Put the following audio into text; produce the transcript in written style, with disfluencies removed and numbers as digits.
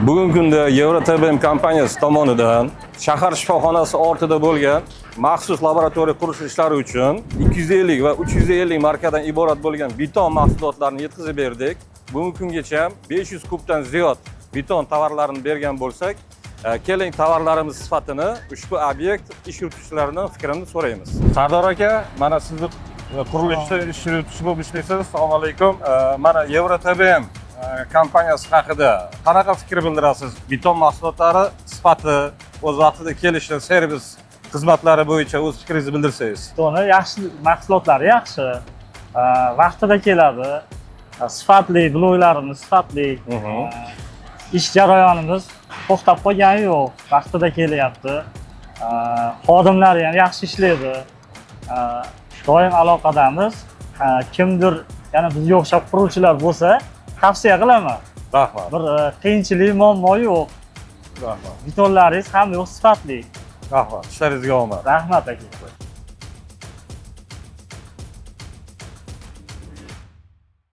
Bugungi kunda Yevro TBM kompaniyasi tomonidan shahar shifoxonasi ortida bo'lgan maxsus laboratoriya qurish ishlari uchun 250 va 350 markadan iborat bo'lgan beton mahsulotlarini yetkazib berdik. Bugungi kungacha 500 kubdan ziyod beton tovarlarini bergan bo'lsak, keling, tovarlarimiz sifatini ushbu obyekt ish yurituvchilarining fikrini so'raymiz. Sardor aka, mana sizni qurilishda ish yurituvchi bo'lib ishlaysiz. Assalomu alaykum. Mana Yevro TBM kompaniyasi haqida qanaqa fikr bildirasiz? Beton mahsulotlari sifati, o'z vaqtida kelishi, servis xizmatlari bo'yicha o'z fikringizni bildirsangiz. Betoni yaxshi, mahsulotlari yaxshi. Vaqtida keladi. Sifatli, bloklarimiz sifatli. Ish jarayonimiz to'xtab qolgani yo'q, vaqtida kelyapti. Xodimlari ham yaxshi ishlaydi. Doim aloqadamiz. Kimdir yana bizga o'xshab quruvchilar bo'lsa, tavsiya qilaman. Rahmat. Bir qiyinchilik, muammo yo'q. Rahmat. Betonlaringiz hamma yo'q sifatli. Rahmat. Ishlaringizga omad. Rahmat, aka.